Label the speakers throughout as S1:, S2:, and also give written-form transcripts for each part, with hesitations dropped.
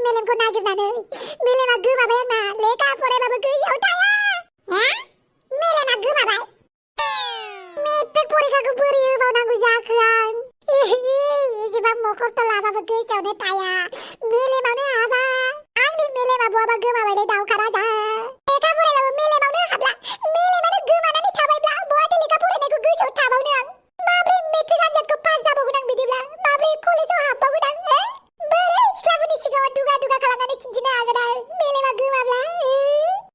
S1: मेलेमखौ नागिरनानै मेलेमा गोमाबाय आंना लेखा फरायबाबो गोसोआव थाया मेलेमा गोमाबाय मेट्रिक परिखाखौ बोरै होबावनांगौ जाखो आं एसेबां मखस्थ' लाबाबो गोसोआवनो थाया मेलेमावनो हाबा आंनि मेलेमा बहाबा गोमाबायलै दाउखा राजा लेखा फरायबाबो मेलेमावनो हाबला मेलेमानो गोमानानै थाबायब्ला बहाथो लेखा फरायनायखौ गोसोआव थाबावनो आं माब्रै मेट्रिक आनजादखौ पास जाबावगोन आं बिदिब्ला माब्रै कलेजाव हाबबावगोन आं बोरै सिख्लाफोरनि सिगाङाव दुगा दुगा खालामनानै खिन्थिनो हागोन आं मेलेमा गोमाब्ला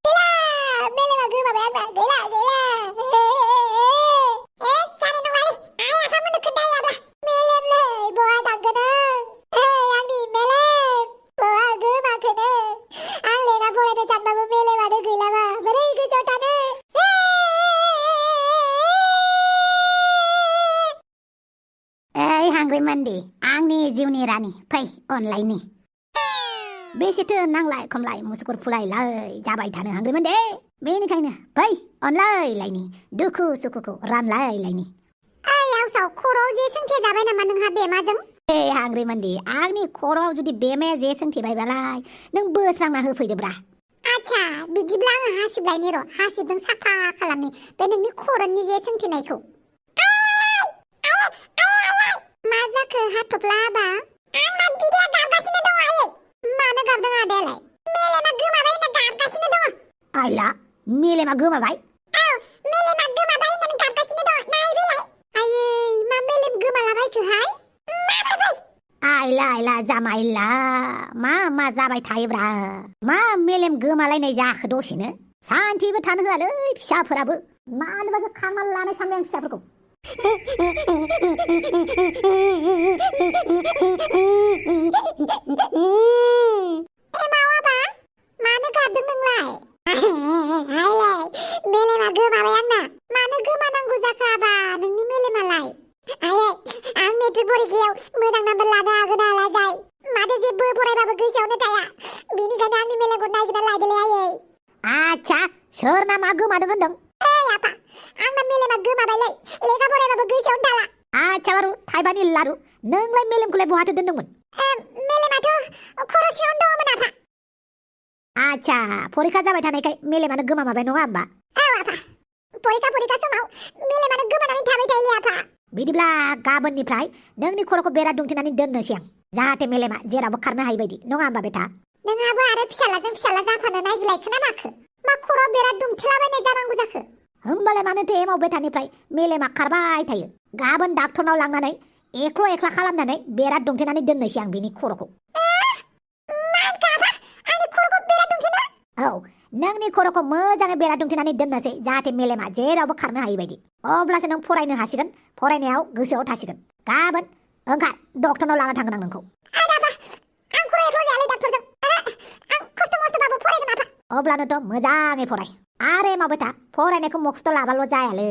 S1: गैला मेलेमा गोमाबाय आंना गैला जानाय नङालै आइ आफामोननो खोन्थायाब्ला मेलेमलै बहा थांगोन आंनि मेलेम बहा गोमाखोनो आं लेखा फरायनो सानबाबो मेलेमानो गैलाबा बोरै गोसोआव थानो ओइ हांग्रि मन्दी आंनि जिउनि रानि फै अनलाइनि बेसेथो नांलाय खमलाय मुसुगुर फुलायलाय जाबाय थानो हांग्रि मन्दी बेनिखायनो फै अनलायलायनि दुखु सुखुखौ रानलायलायनि ओइ आवसाव खर'आव जे सोंथे जाबाय नामा नोंहा बेमाजों ए हांग्रि मन्दी आंनि खर'आव जुदि बेमाया जे सोंथेबायबालाय नों बोस्रांना होफैदोब्रा आच्छा बिदिब्ला आङो हासिब लायनि र' हासिबजों साफा खालामनि बे नोंनि खर'नि जे सोंथेनायखौ मा जाखो हाथफ्ला आबा आंना बिदाया गाबगासिनो दङ आयै मानो गाबदों आदायालाय मेलेमा गोमाबाय होनना गाबगासिनो दङ आइला मेलेमा गोमाबाय औ मेलेमा गोमाबाय होननानै गाबगासिनो दङ नायबेलाय आयै मा मेलेम गोमालाबायखोहाय माबाबाय आइला आइला जामाइला मा जाबाय थायोब्रा मा मेलेम गोमालायनाय जाखो दसेनो सान्थिबो थानो होआलै फिसाफोराबो मानोबासो खांना लानाय सानबाय आं फिसाफोरखौ एमावाबा मानो गाबदों नोंलाय हायलाय मेलेमा गोमाबाय आंना मानो गोमानांगौ जाखो आबा नोंनि मेलेमालाय आयै आं मेट्रिक परिखायाव मोजां नाम्बार लानो हागोन हालाय माथो जेबो फरायबाबो गोसोआवनो थाया बेनिखायनो आंनि मेलेमखौ नागिरना लादोलै आयै आच्छा सोरना मा गोमादों होनदों ओइ आफा आंना मेलेमा गोमाबायलै लेखा फरायबाबो गोसोआवनो थाला आच्छा बारु थाइबानि लारु नोंलाय मेलेमखौलाय बहाथो दोनदोंमोन मेलेमाथ' खर' सिङावनो दङमोन आफा आच्छा परिखा जाबाय थानायखाय मेलेमानो गोमामाबाय नङा होमबा औ आफा परिखा समाव मेलेमानो गोमानानै थाबाय थायोलै आफा बिदिब्ला गाबोननिफ्राय नोंनि खर'खौ बेरा दुमथेनानै दोननोसै आं जाहाथे मेलेमा जेरावबो खारनो हायै बायदि नङा होमबा बेटा नोंहाबो आरो फिसालाजों फिसाला जाफानो नागिरलायखो ना माखो मा खर'आव बेरा दुमथेलाबायनाय जानांगौ जाखो होमबालाय मानोथो एमाव बेटानिफ्राय मेलेमा खारबाय थायो गाबोन डाक्टरनाव लांनानै एख्ल' एख्ला खालामनानै बेरा दुमथेनानै दोननोसै आं बिनि खर'खौ औ नोंनि खर'खौ मोजाङै बेरा दुमथेनानै दोननोसै जाहाथे मेलेमा जेरावबो खारनो हायै बायदि अब्लासो नों फरायनो हासिगोन फरायनायाव गोसोआव थासिगोन गाबोन ओंखार डक्टरनाव लाना थांगोन आं नोंखौ अब्लानोथ' मोजाङै फराय आरे माबेटा फरायनायखौ मखस्थ' लाबाल' जायालै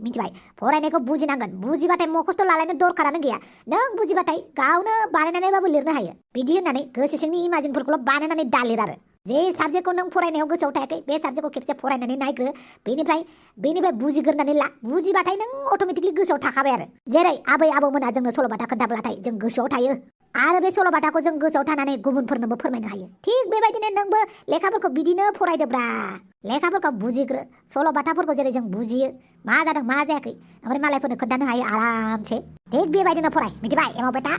S1: मिथिबाय फरायनायखौ बुजिनांगोन बुजिबाथाय मखस्थ' लालायनो दरखारानो गैया नों बुजिबाथाय गावनो बानायनानैबाबो लिरनो हायो बिदि होननानै गोसो सिंनि इमाजिनफोरखौल' बानायनानै दालिर आरो जे साबजेक्टखौ नों फरायनायाव गोसोआव थायाखै बे साबजेक्टखौ खेबसे फरायनानै नायग्रो बेनिफ्राय बुजिग्रोनानै ला बुजिबाथाय नों अट'मेटिकलि गोसोआव थाखाबाय आरो जेरै आबै आबौमोना जोंनो सल'बाथा खोन्थाब्लाथाय जों गोसोआव थायो आरो बे सल'बाथाखौ जों गोसोआव थानानै गुबुनफोरनोबो फोरमायनो हायो थिग बेबायदिनो नोंबो लेखाफोरखौ बिदिनो फरायदोब्रा लेखाफोरखौ बुजिग्रो सल'बाथाफोरखौ जेरै जों बुजियो मा जादों मा जायाखै ओमफ्राय मालायफोरनो खोन्थानो हायो आरामसे थिग बेबायदिनो फराय मिथिबाय एमाव बेटा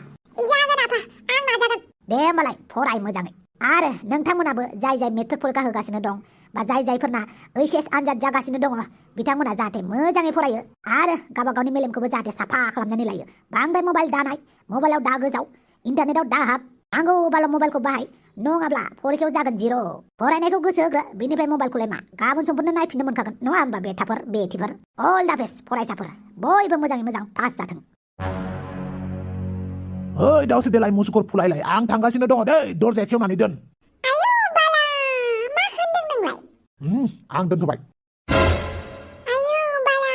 S1: जागोन आफा आं नाजागोन दे होमबालाय फराय मोजाङै आरो नोंथांमोनाबो जाय मेट्रिक परिखा होगासिनो दं बा जायफोरना ओइचएस आनजाद जागासिनो दङ बिथांमोना जाहाथे मोजाङै फरायो आरो गावबा गावनि मेलेमखौबो जाहाथे साफा खालामनानै लायो बांद्राय मबाइल दानाय मबाइलाव दा गोजाव इन्टारनेटाव दा हाब नांगौबाल' मबाइलखौ बाहाय नङाब्ला परिखायाव जागोन जिर' फरायनायखौ गोसो होग्रो बिनिफ्राय मबाइलखौलाय मा गाबोन समफोरनो नायफिननो मोनखागोन नङा होमबा बेथिफोर अल दा बेस्ट फरायसाफोर बयबो मोजाङै मोजां पास जाथों
S2: ओइ दाउसो देलाय मुसुगुर फुलायलाय आं थांगासिनो दङ दै दरजाया खेवनानै दोन
S1: आयौ बाला मा होनदों नोंलाय
S2: आं दोनथ'बाय
S1: आयौ बाला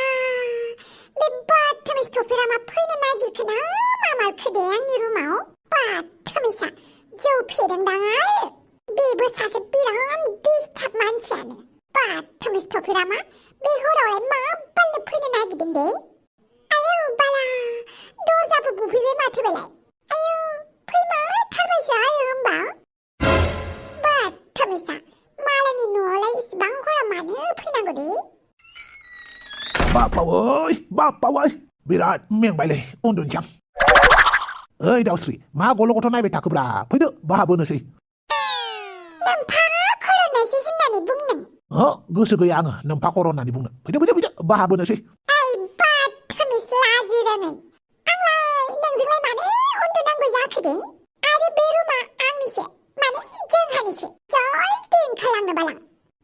S1: बे बाथमिस थफेरा मा फैनो नागिरखो ना मा मारखो दे आंनि रुमाव बाथमिसा जौ फेदोंदां आरो बेबो सासे बिराद डिस्टार्ब मानसियानो बाथमिस थफेरा मा बे हरावलाय मा बालनो फैनो नागिरदों दे आयौ बाला दरजाबो बुफैबाय माथो बेलाय आयौ फैमारथारबायसो आरो होमबा फैगौदे
S2: बापावै बिराद मेंबायलै उन्दुनोसै आं ओइ दाउस्रि मा गल' गथ' नायबाय थाखोब्रा फैदो बाहा बोनोसै
S1: नोम्फा खर'नायसै होननानै बुंदों
S2: गोसो गैया आङो नोम्फा खर' होननानै बुंनो फैदो बाहा बोनोसै
S1: ओइ बाथामिस लाजिराङै आंलाय नोंजोंलाय मानो उन्दुनांगौ जाखो दे आरो बे रुमा आंनिसो माने जोंहानिसो जलदि ओंखारलांनो बालां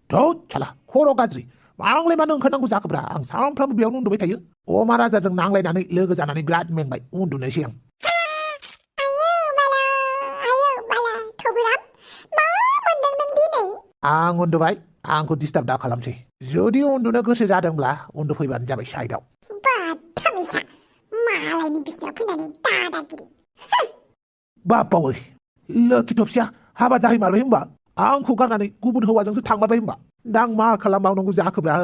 S2: थोद साला खर' गाज्रि आंलाय मानो ओंखारनांगौ जाखोब्रा आं सानफ्रामबो बेयावनो उन्दुबाय थायो अमा राजाजों नांलायनानै लोगो जानानै बिराद मेंबाय उन्दुनोसै आं आं उन्दुबाय आंखौ डिस्टार्ब दा खालामसै जुदि उन्दुनो गोसो जादोंब्ला उन्दुफैबानो जाबाय साइडआव
S1: बाथामिसा मालायनि बिसिनाव फैनानै दादागिरि
S2: बापावै लोखि थबसिया हाबा जाहैमारबाय होमबा आंखौ गारनानै गुबुन हौवाजोंसो थांमारबाय होमबा दा आं मा खालामबावनांगौ जाखोब्रा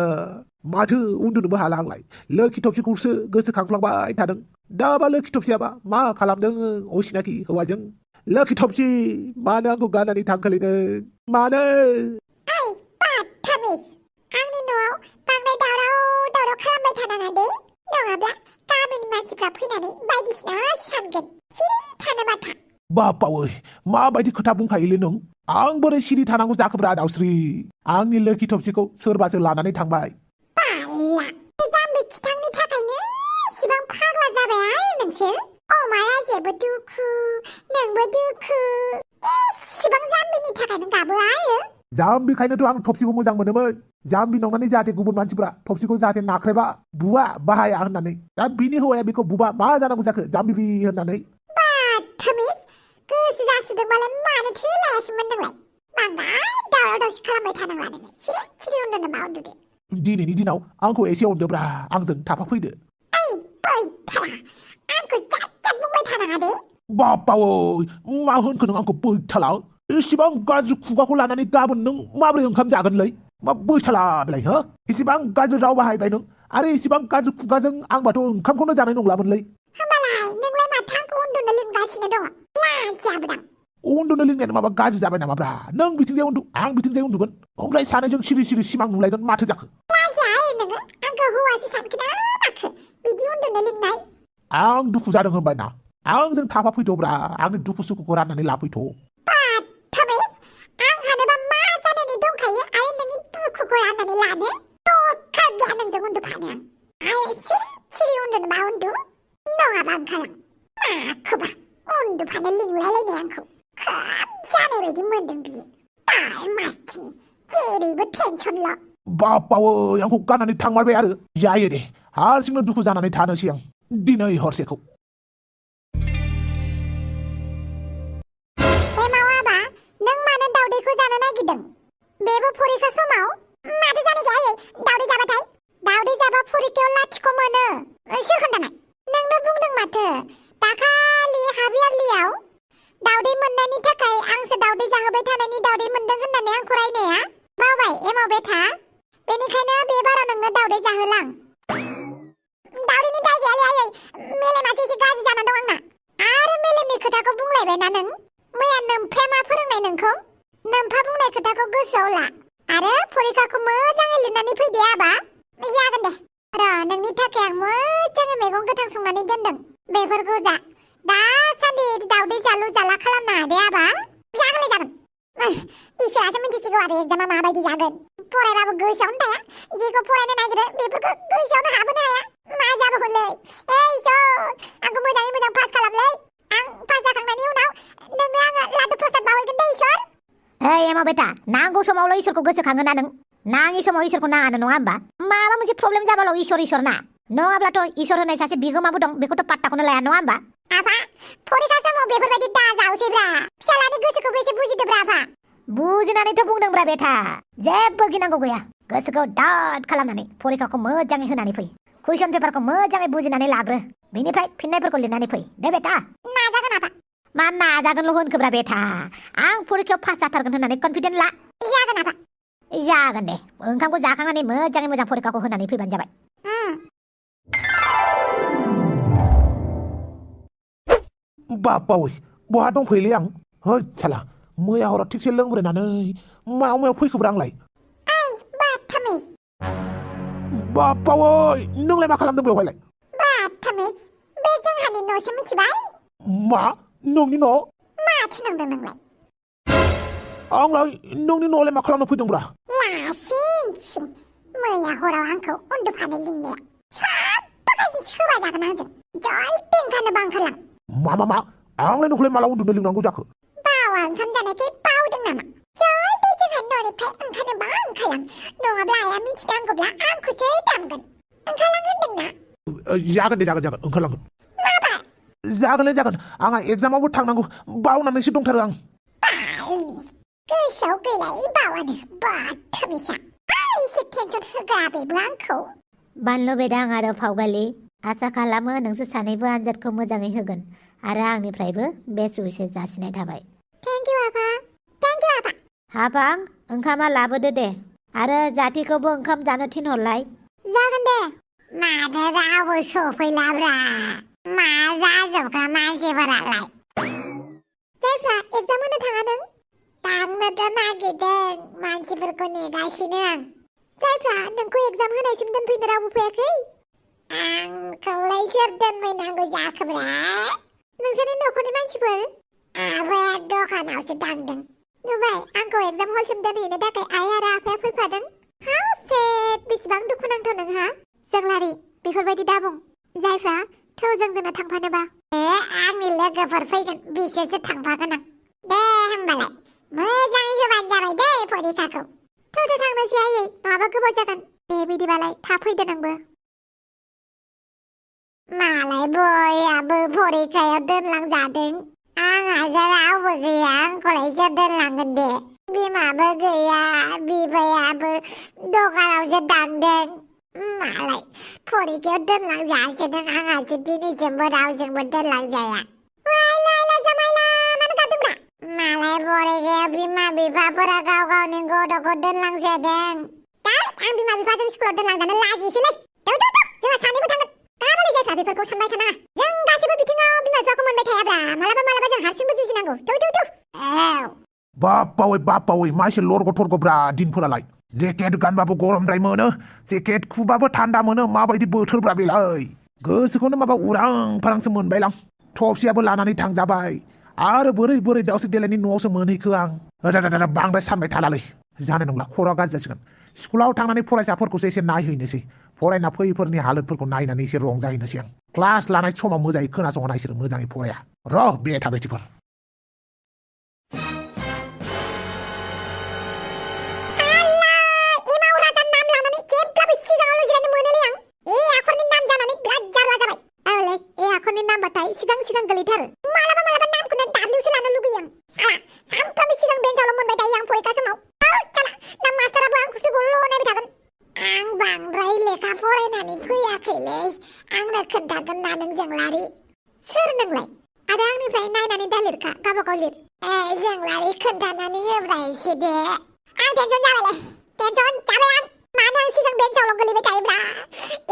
S2: माथो उन्दुनोबो हाला आंलाय लोखि थबसिखौसो गोसोखांफ्लांबाय थादों दाबा लोखि थबसियाबा मा खालामदों असिनाखि हौवाजों लोखि थबसि मानो आंखौ गारनानै थांखोलैनो मानो
S1: ओइ बाथामिस आंनि न'आव बांद्राय दावराव खालामबाय थानाङा दे नङाब्ला गामिनि मानसिफ्रा फैनानै बायदिसिना सानगोन सिरि थानो बाथा
S2: बापावै माबायदि खोथा बुंखायोलै नों आं बोरै सिरि थानांगौ जाखोब्रा दाउस्रि आंनि लोखि थबसिखौ सोरबासो लानानै थांबाय
S1: बाला जाम्बि खिथांनि थाखायनो इसिबां फाग्ला जाबाय आरो नोंसोर अमाया जेबो दुखु नोंबो दुखु इसिबां जाम्बिनि थाखायनो गाबो आरो
S2: जाम्बिखायनोथ' आं थबसिखौ मोजां मोनोमोन जाम्बि नंनानै जाहाथे गुबुन मानसिफ्रा थबसिखौ जाहाथे नाख्रेबा बुवा बाहाया होननानै दा बिनि हौवाया बेखौ बुबा मा जानांगौ जाखो जाम्बि होननानै
S1: बाथामिस गोसो जासोदोंबालाय मानोथो लायाखैमोन नोंलाय बांद्राय दावराव-दावसि खालामबाय थानांला नोङो सिरि उन्दुनो मा उन्दुदो
S2: दिनैनि दिनाव आंखौ एसे अनदोब्रा आंजों थाफाफैदो
S1: ओइ बैथाला आंखौ जात बुंबाय थानाङा दे
S2: बापावै मा होनखो नों आंखौ बैथाला एसेबां गाज्रि खुगाखौ लानानै गाबोन नों माबोरै ओंखाम जागोनलै मा बैथाला बेलाय हो एसेबां गाज्रि राव बाहायबाय नों आरो एसेबां गाज्रि खुगाजों आंबाथ' ओंखामखौनो जानाय नंलामोनलै
S1: होमबालाय नोंलाय माथो आंखौ उन्दुनो लिंगासिनो दङ लाजियाबोदां
S2: उन्दुनो लिंनायानो माबा गाज्रि जाबाय नामाब्रा नों बिथिंजाय उन्दु आं बिथिंजाय उन्दुगोन ओमफ्राय सानैजों सिरि सिमां नुलायगोन माथो जाखो
S1: लाजिया आरो नोङो आंखौ हौवासो सानखोना माखो बिदि उन्दुनो लिंनाय
S2: आं दुखु जादों होनबाय ना आंजों थाफाफैथ'ब्रा आंनि दुखु सुखुखौ राननानै लाफैथ'
S1: बाथामिस आंहानोबा मा जानानै दंखायो आरो नोंनि दुखुखौ राननानै लानो दरखार गैया नोंजों उन्दुफानो आं सिरि उन्दुनोबा उन्दु नङाबा ओंखारलां माखौबा उन्दुफानो लिंलायलायनाय आंखौ खोब जानाय बायदि मोनदों बियो दाय मासथिनि जेरैबो टेनसनल'
S2: बापावै आंखौ गारनानै थांमारबाय आरो जायो दे हारसिंनो दुखु जानानै थानोसै आं दिनै हरसेखौ
S1: एमावाबा नों मानो दावदैखौ जानो नागिरदों बेबो फरिखा समाव माथो जानो गैया दावदै जाबाथाय दावदै जाबा फरिखायाव लाथिख' मोनो सोर खोन्थानाय नोंनो बुंदों माथो दाखालि हाबियारलियाव दावदै मोननायनि थाखाय आंसो दावदै जाहोबाय थानायनि दावदै मोनदों होननानै आंखौ रायनाया बावबाय एमाव बेथा बेनिखायनो बे बाराव नोंनो दावदै जाहोलां दावदैनि दाय गैयालै मेलेमासो एसे गाज्रि जाना दं आंना आरो मेलेमनि खोथाखौ बुंलायबाय ना नों मैया नोम्फाया मा फोरोंनाय नोंखौ नोम्फा बुंनाय खोथाखौ गोसोआव ला आरो फरिखाखौ मोजाङै लिरनानै फैदे आबा जागोन दे र' नोंनि थाखाय आं मोजाङै मैगं गोथां संनानै दोनदों बेफोरखौ जा दासान्दि दावदै जालु जाला खालामनो हादे आबा जागोनलै जागोन इसोरासो मिथिसिगौ आरो एग्जामा माबायदि जागोन फरायबाबो गोसोआवनो थाया जेखौ फरायनो नागिरो बेफोरखौ गोसोआवनो हाबोनो हाया मा जाबावगोनलै इसोर आंखौ मोजाङै मोजां पास खालामलै आं पास जाखांनायनि उनाव नोंनो आङो लादु प्रसाद बावहैगोन दे इसोर ओइ एमाव बेटा नांगौ समावल' इसोरखौ गोसोखाङोना नों नाङि समाव इसोरखौ नाङानो नङा होमबा माबा मोनसे प्रब्लेम जाबाल' इसोर ना नङाब्लाथ' इसोर होननाय सासे बिगोमाबो दं बेखौथ' पात्ताखौनो लाया नङा होमबा आफा फरिखा समाव बेफोरबायदि दाजावसैब्रा फिसालानि गोसोखौ बेसे बुजिदोब्रा आफा बुजिनानैथ' बुंदोंब्रा बेटा जेबो गिनांगौ गैया गोसोखौ दाद खालामनानै फरिखाखौ मोजाङै होनानै फै कुइसन पेपारखौ मोजाङै बुजिनानै लाग्रो बेनिफ्राय फिननायफोरखौ लिरनानै फै दे बेटा नाजागोन आफा मा नाजागोनल' होनखोब्रा बेटा आं फरिखायाव पास जाथारगोन होननानै कनफिडेन्ट ला जागोन आफा जागोन दे ओंखामखौ जाखांनानै मोजाङै मोजां फरिखाखौ होनानै फैबानो जाबाय
S2: बापावै बहा दंफैलै आं होद साला मैया हराव थिगसे लोंब्रेनानै मायाव फैखोब्रा आंलाय
S1: ओइ बाथामिस
S2: बापावै नोंलाय मा खालामदों बेवहायलाय
S1: बाथामिस बे जोंहानि न'सो मिथिबाय
S2: मा नोंनि न'
S1: माथो नंदों नोंलाय
S2: आंलाय नोंनि न'आवलाय मा खालामनो फैदोंब्रा
S1: लासिं मैया हराव आंखौ उन्दुफानो लिंनाया साबबागासिनो सोबा जागोन आंजों जलदि ओंखारनोबा ओंखारलां
S2: मा आंलाय नोंखौलाय माला उन्दुनो लिंनांगौ जाखो
S1: बावा ओंखाम जानायखाय बावदों नामा जलदि जोंहानि न'निफ्राय ओंखारनोबा ओंखारलां नङाब्ला आइया मिथिनांगौब्ला आंखौसो दामगोन ओंखारलां होनदोंना
S2: जागोन दे जागोन ओंखारलांगोन
S1: माबा
S2: जागोन आंहा एग्जामावबो थांनांगौ बावनानैसो दंथारो आं
S1: गोसोआव गैला इ बावानो बाथामिसा एसे टेनसन होग्रा बेबो आंखौ बानलु बेदां आरो फावगालि आसा खालामो नोंसोर सानैबो आनजादखौ मोजाङै होगोन आरो आंनिफ्रायबो बेस्ट उइसेस जासिनाय थाबाय थेंक इउ आफा हाबां ओंखामा लाबोदो दे आरो जाथिखौबो ओंखाम जानो थिनहरलाय जागोन दे माथो रावबो सफैलाब्रा मा जाजोबखो मानसिफोरालाय जायफ्रा एग्जाम होनो थाङा नों थांनोथ' नागिरदों मानसिफोरखौ नेगासिनो आं जायफ्रा नोंखौ एग्जाम होनायसिम दोनफैनो रावबो फैयाखै आंखौलाय सोर दोनफैनांगौ जाखोब्रा नोंसोरनि न'खरनि मानसिफोर आबाया दखानावसो दांदों नुबाय आंखौ एग्जाम हलसिम दोनहैनो थाखाय आइ आरो आफाया फैफादों हाउ सेड बेसेबां दुखुनांथाव नोंहा जोंलारि बेफोरबायदि दाबुं जायफ्रा थौ जोंनो थांफानोबा आंनि लोगोफोर फैगोन बिसोरसो थांफागोन आं दे होमबालाय मोजाङै होबानो जाबाय दे फरिखाखौ थौ थांनोसै आयै नङाबा गोबाव जागोन दे बिदिबालाय थाब फैदो नोंबो मालाय बयाबो फरिखायाव दोनलांजादों आंहा रावबो गैया आंखौलाय सोर दोनलांगोन दे बिमाबो गैया बिबायाबो दखानावसो दांदों मालाय फरिखायाव दोनलांजासोदों आंहासो दिनैसिमबो रावजोंबो दोनलांजाया मालाय फरिखायाव बिमा बिफाफोरा गाव गावनि गथ'खौ दोनलांजादों आं बिमा बिफाजों स्कुलाव दोनलांजानो लाजियोसैलै जोंहा सानैबो थांगोन गाबोनलाय जायफ्रा बेफोरखौ सानबाय थानाङा जों गासैबो बिथिङाव बिमा बिफाखौ मोनबाय थायाब्रा मालाबा जों हारसिंबो जुजिनांगौ
S2: बापावै मा एसे लरग' थरग'ब्रा दिनफोरालाय जेकेट गानबाबो गरमद्राय मोनो जेकेट खुबाबो थान्दा मोनो माबायदि बोथोरब्रा बेलाय गोसोखौनो माबा उरां फारांसो मोनबायलां थफसियाबो लानानै थांजाबाय आरो बोरै दावसो देलायनि न'आवसो मोनहैखो आं बांद्राय सानबाय थालालै जानाय नंला खर'आ गाज्रि जासिगोन स्कुलाव थांनानै फरायसाफोरखौसो एसे नायहैनोसै फरायना फैयैफोरनि हालोदफोरखौ नायनानै एसे रंजाहैनोसै आं क्लास लानाय समाव मोजाङै खोनासङा बिसोरो मोजाङै फराया बेथा बेटिफोर
S1: सिगां गोलैथारो मालाबा नामखौनो दाब्लिउसो लानो लुगैयो आं सानफ्रामबो सिगां बेन्चावल' मोनबाय थायो आं फरिखा समाव दा मास्टाराबो आंखौसो गल' नायबाय थागोन आं बांद्राय लेखा फरायनानै फैयाखैलै आंनो खोन्थागोन ना नों जोंलारि सोर नोंलाय आरो आंनिफ्राय नायनानै दा लिरखा गावबागाव लिर जोंलारि खोन्थानानै होब्रा एसे दे आं टेनसन जाबाय आं मानो आं सिगां बेन्चावल' गोलैबाय थायोब्रा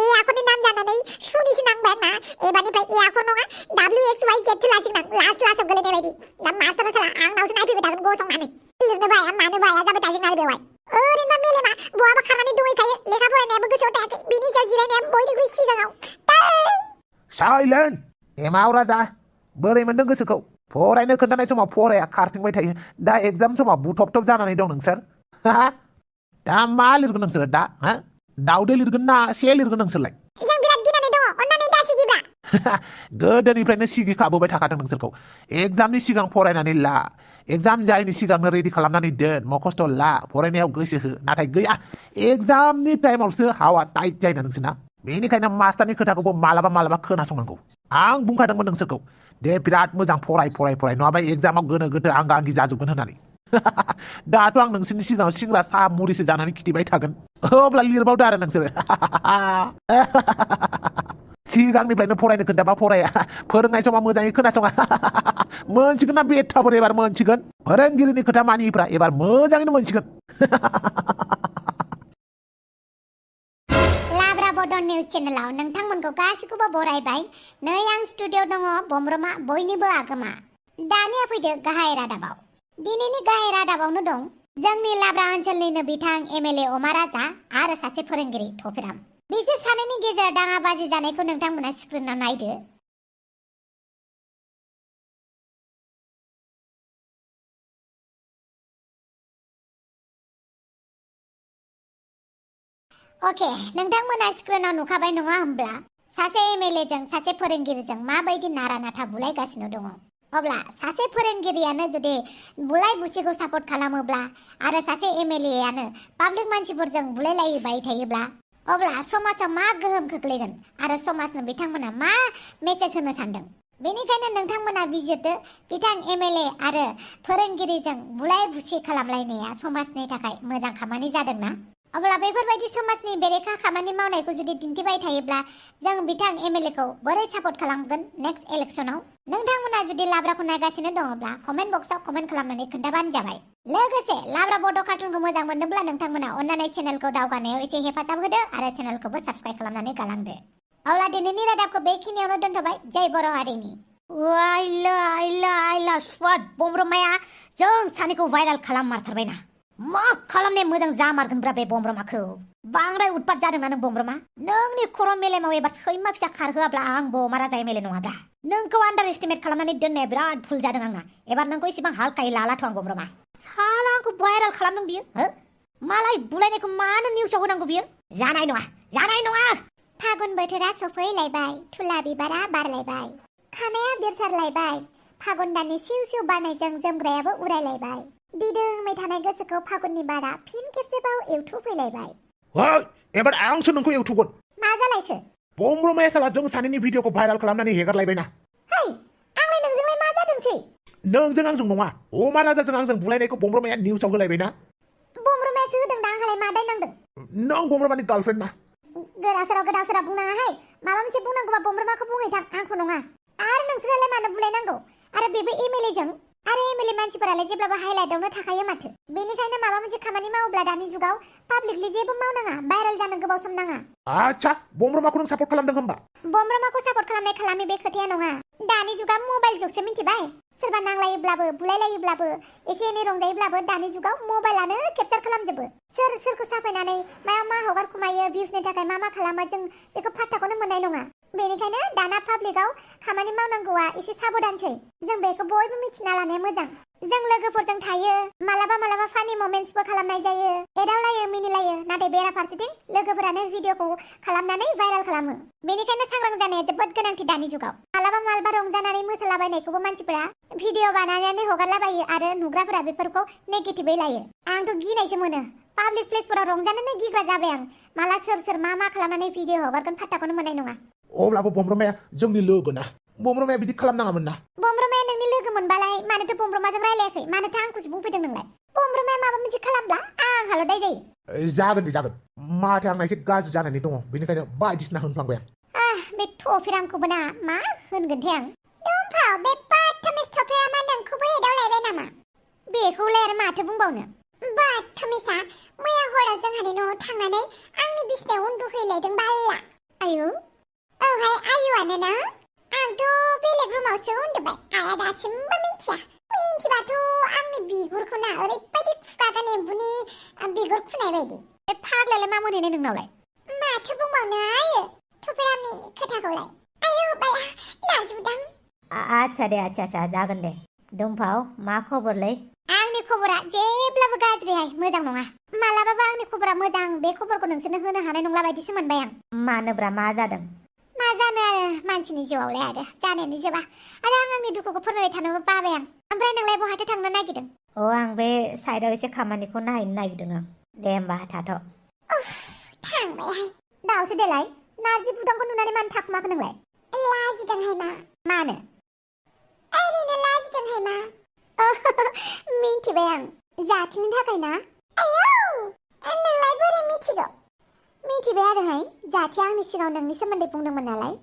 S1: ए आखरनि नाम जानानै सुनिसो नांबाय आंना एबारनिफ्राय ए आखर नङा WXYZ सो लासिगोन आं लास्टआव गोलैनाय बायदि दा मास्टारा साला आंनावसो नायफैबाय थागोन गसंनानै लिरनो बाया मानो बाया जाबाय थायो आरो बेवहाय ओरैनो मेलेमा बहाबा खारनानै दंहैखायो लेखा फरायनायाबो गोसोआव थायाखै बिनि सायाव जिरायनाया बयनिख्रुइ सिगाङाव
S2: साइलेन्ट एमाव राजा बोरै मोनदों गोसोखौ फरायनो खोन्थानाय समाव फराया खारथिंबाय थायो दा एग्जाम समाव बुथब जानानै दं नोंसोर दा मा लिरगोन नोंसोर दा दाउदै लिरगोन ना से लिरगोन नोंसोरलाय
S1: जों बिराद गिनानै दङ अन्नानै दा सिगिब्रा
S2: गोदोनिफ्रायनो सिगिखाबोबाय थाखादों नोंसोरखौ एग्जामनि सिगां फरायनानै ला एग्जाम जायैनि सिगांनो रेडि खालामनानै दोन मखस्थ' ला फरायनायाव गोसो हो नाथाय गैया एग्जामनि टाइमावसो हावा टाइट जायो नोंसोरना बेनिखायनो मास्टारनि खोथाखौबो मालाबा खोनासंनांगौ आं बुंखादोंमोन नोंसोरखौ दे बिराद मोजां फराय नङाबा एग्जामाव गोनो गोथो आंगा आंगि जाजोबगोन होननानै दाथ' आं नोंसोरनि सिगाङाव सिंग्रा साहा मुरिसो जानानै खिथिबाय थागोन अब्ला लिरबावदो आरो नोंसोरो सिगांनिफ्रायनो फरायनो खोन्थाबा फराया फोरोंनाय समाव मोजाङै खोनासङा मोनसिगोन ना बेथाफोर एबार मोनसिगोन फोरोंगिरिनि खोथा मानिफ्रा एबार मोजाङैनो मोनसिगोन
S1: लाब्रा बडन निउज चेनेलाव नोंथांमोनखौ गासिखौबो बरायबाय नै आं स्टुडिअ दङ बमब्रमा बयनिबो आगोमा दानिया फैदो गाहाय रादाबाव दिनैनि गाहाय रादाबावनो दं जोंनि लाब्रा ओनसोलनिनो बिथां MLA अमा राजा आरो सासे फोरोंगिरि थफिराम बिसोर सानैनि गेजेराव दाङाबाजि जानायखौ नोंथांमोना स्क्रिनाव नायदो। अके, नोंथांमोना स्क्रिनाव नुखाबाय नङा होमब्ला सासे एमएलएजों सासे फोरोंगिरिजों माबायदि नारा नाथा बुलायगासिनो दङ। अब्ला सासे फोरोंगिरियानो जुदि बुलाय बुसिखौ सापर्ट खालामोब्ला आरो सासे एमएलएआनो पाब्लिक मानसिफोरजों बुलायलायबाय थायोब्ला अब्ला समाजाव मा गोहोम खोख्लैगोन आरो समाजनो बिथांमोना मा मेसेज होनो सानदों। बेनिखायनो नोंथांमोना बिजिरदो बिथां एमएलए आरो फोरोंगिरिजों बुलाय बुसि खालामलायनाया समाजनि थाखाय मोजां खामानि जादोंना? अब्ला बेफोरबायदि समाजनि बेरेखा खामानि मावनायखौ जुदि दिन्थिबाय थायोब्ला जों बिथां एमएलएखौ बोरै सापर्ट खालामगोन नेक्स्ट इलेक्सनाव? नोंथांमोना जुदि लाब्राखौ नायगासिनो दङब्ला कमेन्ट बक्सआव कमेन्ट खालामनानै खोन्थाबानो जाबाय। लोगोसे लाब्रा बड' कार्टुनखौ मोजां मोनदोंब्ला नोंथांमोना अन्नानै चेनेलखौ दावगानायाव एसे हेफाजाब होदो आरो चेनेलखौबो साबस्क्राइब खालामनानै गालांदो। अब्ला दिनैनि रादाबखौ बेखिनियावनो दोनथ'बाय। जय बर' हारिनि। आइला स्वाद बमब्रमाया जों सानैखौ भाइराल खालाममारथारबायना। मा खालामनाय मोजां जामारगोनब्रा बे बमब्रमाखौ। बांद्राय उतपात जादोंना नों बमब्रमा। नोंनि खर' मेलेमाव एबार सैमा फिसा खारहोआब्ला आं बमा राजा एमएलए नङाब्रा। नोंखौ आन्डार एस्टिमेट खालामनानै दोननाया बिराद भुल जादों आंना। एबार नोंखौ इसेबां हालखायै लालाथ' आं बमब्रमा। साला आंखौ भाइराल खालामदों बियो हो? मालाय बुलायनायखौ मानो निउसाव होनांगौ बियो? जानाय नङा। फागुन बोथोरा सफैलायबाय, थुला बिबारा बारलायबाय, खानाया बिरसारलायबाय, फागुन दाननि सिउ सिउ बारनायजों जोमग्रायाबो उरायलायबाय, दिदोमै थानाय गोसोखौ फागुननि बारा फिन खेबसेबाव एवथुफैलायबाय।
S2: एबार आंसो नोंखौ एवथुगोन।
S1: मा जालायखो?
S2: बमब्रमाया साला जों सानैनि भिडिअखौ भाइराल खालामनानै हेगारलायबायना।
S1: है, आंलाय नोंजोंलाय मा जादोंसै?
S2: नोंजों आंजों नङा, अमा राजाजों आंजों बुलायनायखौ बमब्रमाया निउसाव होलायबायना।
S1: बमब्रमायासो होदों दा, आंहालाय मा दाय नांदों?
S2: नों बमब्रमानि गार्लफ्रेन्ड ना।
S1: गोदाव सोराव बुंनाङाहाय। माबा मोनसे बुंनांगौबा बमब्रमाखौ बुंहैथां, आंखौ नङा। आरो नोंसोरालाय मानो बुलायनांगौ? आरो बेबो एमएलएजों। आरो एमएलए मानसिफोरालाय जेब्लाबो हाइलाइटआवनो थाखायो माथो। बेनिखायनो माबा मोनसे खामानि मावोब्ला दानि जुगाव पाब्लिकलि जेबो मावनाङा, भाइरेल जानो गोबाव सम नाङा।
S2: आच्छा, बमब्रमाखौ नों सापर्ट खालामदों होमबा?
S1: बमब्रमाखौ सापर्ट खालामनाय खालामै बे खोथाया नङा। दानि जुगा मबाइल जुगसो मिथिबाय। सोरबा नांलायोब्लाबो बुलायलायोब्लाबो एसे एनै रंजायोब्लाबो दानि जुगाव मबाइलानो केपचार खालामजोबो। सोर सोरखौ साफायनानै मायाव मा हगार खुमायो, भिउसनि थाखाय मा खालामो जों बेखौ फात्ताखौनो मोननाय नङा। बेनिखायनो दाना पाब्लिकआव खामानि मावनांगौआ एसे साबधानसै। जों बेखौ बयबो मिथिना लानाया मोजां। जों लोगोफोरजों थायो, मालाबा फानि मोमेन्टसबो खालामनाय जायो, एदावलायो मिनिलायो, नाथाय बेराफारसेथिं लोगोफोरानो भिडिअखौ खालामनानै भाइरेल खालामो। बेनिखायनो सांग्रां जानाया जोबोद गोनांथि दानि जुगाव। मालाबा रंजानानै मोसालाबायनायखौबो मानसिफोरा भिडिअ बानायनानै हगारलाबायो आरो नुग्राफोरा बेफोरखौ नेगेटिभै लायो। आंथ' गिनायसो मोनो। पाब्लिक प्लेसफोराव रंजानोनो गिग्रा जाबाय आं। माला सोर मा खालामनानै भिडिअ हगारगोन फात्ताखौनो मोननाय नङा।
S2: अब्लाबो बमब्रमाया जोंनि लोगो ना। बमब्रमाया बिदि खालामनाङामोन ना।
S1: बमब्रमाया नोंनि लोगो मोनबालाय मानोथो बमब्रमाजों रायलायाखै? मानोथो आंखौसो बुंफैदों नोंलाय? बमब्रमाया माबा मोनसे खालामब्ला आंहाल' दाय जायो।
S2: जागोन। माथो आंना एसे गाज्रि जानानै दङ, बेनिखायनो बायदिसिना होनफ्लांबाय आं।
S1: बे थफिरांखौबो ना मा होनगोनथाय आं। दंफाव, बे बाथमिस थफिरा मा नोंखौबो एदावलायबाय नामा? बेखौलाय आरो माथो बुंबावनो। बाथमिसा मैया हराव जोंहानि न'आव थांनानै आंनि बिसिनायाव उन्दुहैलायदों बाल्ला। आयु? औहाय आयुआनो ना? आंथ' बेलेग रुमावसो उन्दुबाय। आइया दासिमबो मिथिया। मिथिबाथ' आंनि बिगुरखौ ना ओरैबायदि खुगागोन एम्बुनि बिगुर खुनाय बायदि। बे फाग्लायालाय मा मोनहैनाय नोंनावलाय? माथो बुंबावनो आयो थफिरामनि खोथाखौलाय। आयु बाला नाजुदां।
S3: आच्छा जागोन दे। दंफाव, मा खबरलै?
S1: आंनि खबरा जेब्लाबो गाज्रिहाय, मोजां नङा। मालाबाबो आंनि खबरा मोजां बे खबरखौ नोंसोरनो होनो हानाय नंला बायदिसो मोनबाय आं।
S3: मानोब्रा, मा जादों?
S1: मा जानो आरो मानसिनि जिउआवलाय आरो जानायानो जोबा। आरो आंनि दुखुखौ फोरमायबाय थानोबो बाबाय आं। ओमफ्राय नोंलाय बहाथो थांनो नागिरदों?
S3: आं बे साइडआव एसे खामानिखौ नायनो नागिरदों आं। दे होमबा थाथ'।
S1: थांबायहाय। दावसो देलाय, नारजि बुदांखौ नुनानै मानो थाखुमाखो नोंलाय? लाजिदोंहाय मा। मानो? ओरैनो लाजिदोंहाय मा। मिन्थिबाय आं, जाथिनि थाखाय ना? आयौ, नोंलाय बोरै मिथिगौ? मिथिबाय आरोहाय, जाथिया आंनि सिगाङाव नोंनि सोमोन्दै बुंदोंमोन नालाय।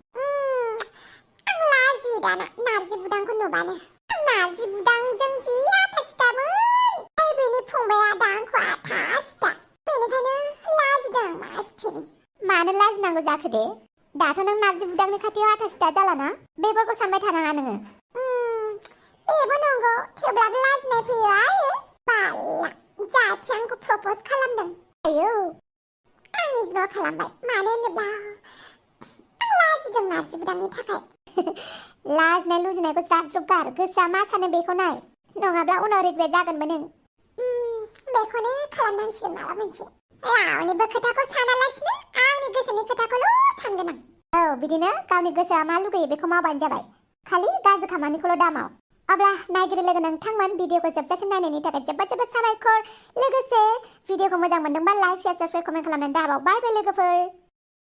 S1: आं लाजियो दाना नारजि बुदांखौ नुबानो। नारजि बुदांजों जि आथा सिथामोन। बेनि फंबाया दा आंखौ आथा सिथा। बेनिखायनो लाजिदों आं मासथिनि। मानो लाजिनांगौ जाखो दे? दाथ' नों नारजि बुदांनि खाथियाव आथा सिथा जालाना। बेफोरखौ सानबाय थानाङा नोङो। बेबो नंगौ, थेवब्लाबो लाजिनाय फैयो आरो। बाल्ला, जाथि आंखौ प्रप'ज खालामदों। आयौ, आंनि
S4: इगनर खालामबाय मानो होनोब्ला आं लाजिदों नारजिबुदांनि थाखाय
S1: लाजिनाय लुजिनायखौ ज्राब ज्रुब गार गोसोआ मा सानो बेखौ नाय नङाब्ला उनाव रिग्रेट जागोनबो नों
S4: बेखौनो खालामनांसिगोन माबा मोनसे रावनिबो खोथाखौ सानालासिनो आंनि गोसोनि खोथाखौल' सानगोन आं
S1: औ बिदिनो गावनि गोसोआ मा लुगैयो बेखौ मावबानो जाबाय खालि गाज्रि खामानिखौल' दामाव अब्ला नायगिरि लोगो नोंथांमोन भिडिअखौ जोबजासिम नायनायनि थाखाय जोबोद जोबोद साबायखर लोगोसे भिडिअखौ मोजां मोनदोंबा लाइक शेयार साबस्क्राइब कमेन्ट खालामनानै दाबाव बाय बाय लोगोफोर